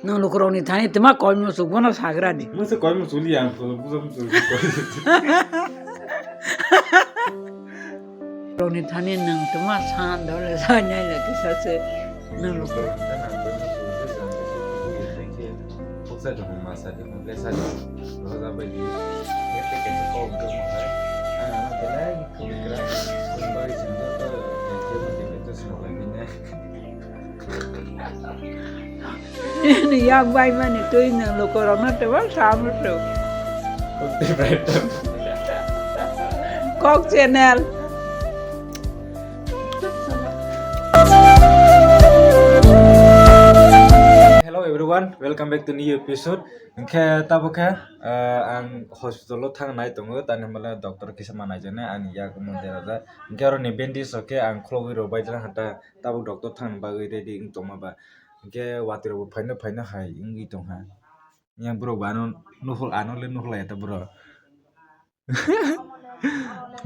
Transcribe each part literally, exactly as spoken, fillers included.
Nwng lukurokni thani twma koi muchuk bono sagrani. Mungsa koi muchuk li ang phulo bujo muchuk li koi. Rokni thani nwng twma san dole sanai le kisa se nwng lukurok. Yak bai mani twi nwng lukurokno tebo sam rw. Kok channel. Hello everyone, welcome back to new episode. Hwnkhe tabuk khe, eh, ang hospital o thang nai tongo, tani hwnba doctor kisa ma naijaknai ani yak omo derajak. Hwnkhe oro ni bandage rok khe ang khulogwi rw bai jana hata. Tabuk doctor thangna bagwi ready wng tongma ba. Hwnkhe watwi rokbo phaino phaino hai wngwi tongkha. Yang borok bo ano nuhul, ano le nuhul ya ta borok.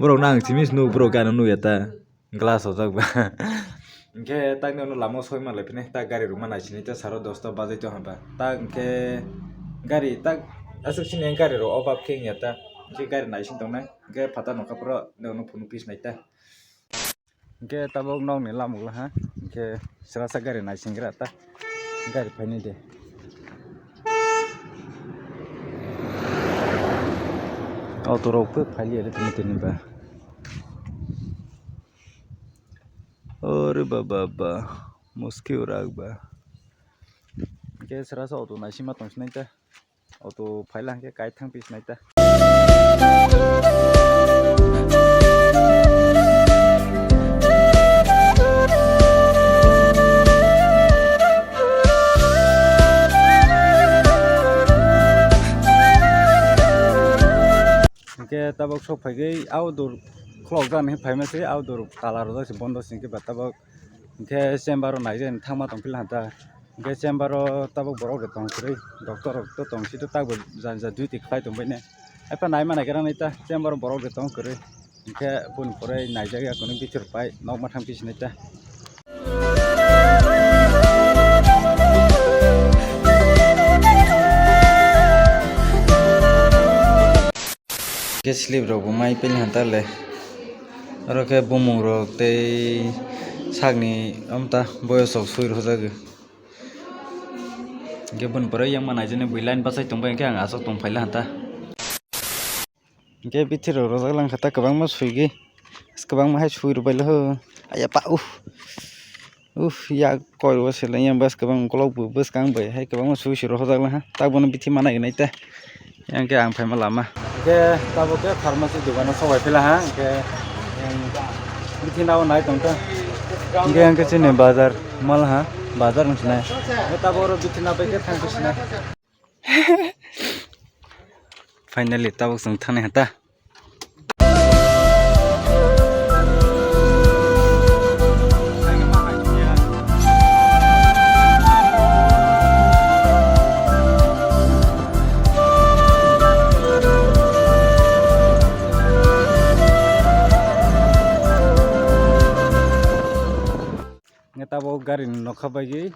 Borok no ang simi se nugo, borok khe ano nugya ta. Glass hojak ba. Hwnkhe tak nini lama o soi manlai phini tak gari rok ma naisinai ta saro dosta bajai tongkha ba. Tak hwnkhe gari tak aswk sini gari rok obab khe wngya ta. Hwnkhe gari naising tongnai. Hwnkhe phatar nokha phuru nokno phunuk pis nai ta. Hwnkhe tabuk nokni lama o ha, hwnkhe srasa gari naisingra ta, gari phaini de. Auto rok phe phailiya le tini tini ba. Ore baba ba, muski urak ba. Hwnkhe srasa auto naisingma tongsinai ta. Auto phaila hwnkhe kai thang pisinai ta. Hwnkhe tabuk sok phaigwi outdoor khulokjak hinwi phaima se, outdoor tala rwjak se bondo se, hwnkhe ba tabuk hwnkhe chamber o naijak hinwi thangma tongphila hanta. Hwnkhe chamber o tabuk borok rok tong kwrwi, doctor rok to tong sito, takbo jani ja duty khlai tongbaine. Haikhe naima naigra nai ta, chamber o borok rok tong kwrwi. Hwnkhe boni pore naijak ya kunu bithor pai nokma thang pisinai ta. Khe slip rok bo mai pili hanta le. Oro khe bumung rok tei sakni amta boyos rok sui rwjagwi. Hwnkhe boni pore yang ma naijaknai bui line bachai tongbai hwnkhe ang aswk tong phaila hanta. Hwnkhe bithi rok rwjak lang kha ta kwbangma suigwi. Kwbangma hai sui rwbailo ho. Ayapa uff. Uff, yak koi rwba se laiya bas kwbang ukolog bo bwskang bai hai kwbangma sui sui rwjak lang ha. Tak bono bithi ma naignai ta. Yang khe ang phaima lama. Hwnkhe tabuk khe pharmacy dogano sobai phila ha. Hwnkhe, em, bithi nao nai tongkha. Hwnkhe yang khe chini bazar mal ha. Bazar wngsinai. Hwnkhe tabuk oro bithi na bai khe thang phi sinai. Finally, tabuk chwng thangnai hata. Hwnkhe tabuk gari ni nokha bagwi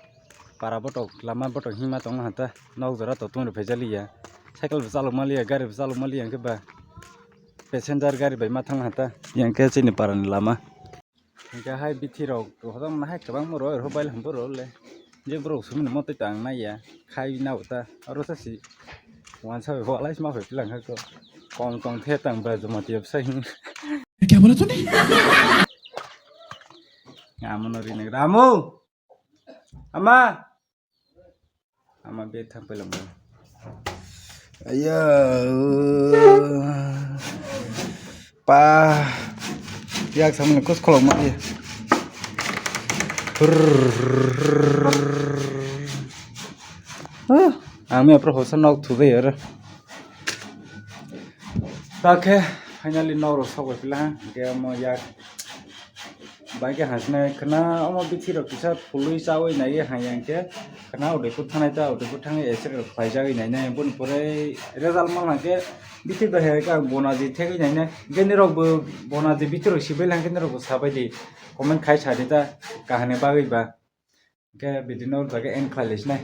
para botok, lama botok hima tongma hata, nok jora to tungri phaijaliya, cycle bo chalok maliya, gari bo chalok maliya, hwnkhe ba passenger gari bai ma thangma hata, yang khe chini para ni lama. Hwnkhe hai bithi rok hodok ma hai kwbangma rw, rw bailham bo rw le, je borok sumini motoi to ang naiya, khai nabo ta, oro sa si wansa bai bo alai se ma phai phila hwnkhe ko, kom tong the tang ba joma tiyap sai hwn. Kya bola tune? Amo no rinai. Ramu! Ama! Ama bethang pelang ba. Aya. Pa. Yak samani kus kolok ma ya. Ang mi apro hosa nok thubai aro. Takhe finally nok rok sok bai pila hwnkhe omo yak bai khe hasnai khwna omo bithi rok kisa phului chaui naiwi hangya hwnkhe khwna Udaipur thangnai ta Udaipur thangwi X-ray rok khlaijagwi nainai boni pore result manna hwnkhe bithi bai hai khe ang bonaji thegwi nainai hwnkhe nirok bo bonaji bithi rok sibai lang khe nirok bo sabai di comment khai sadi ta kahani bagwi ba hwnkhe video no jaga end khlai lai sinai.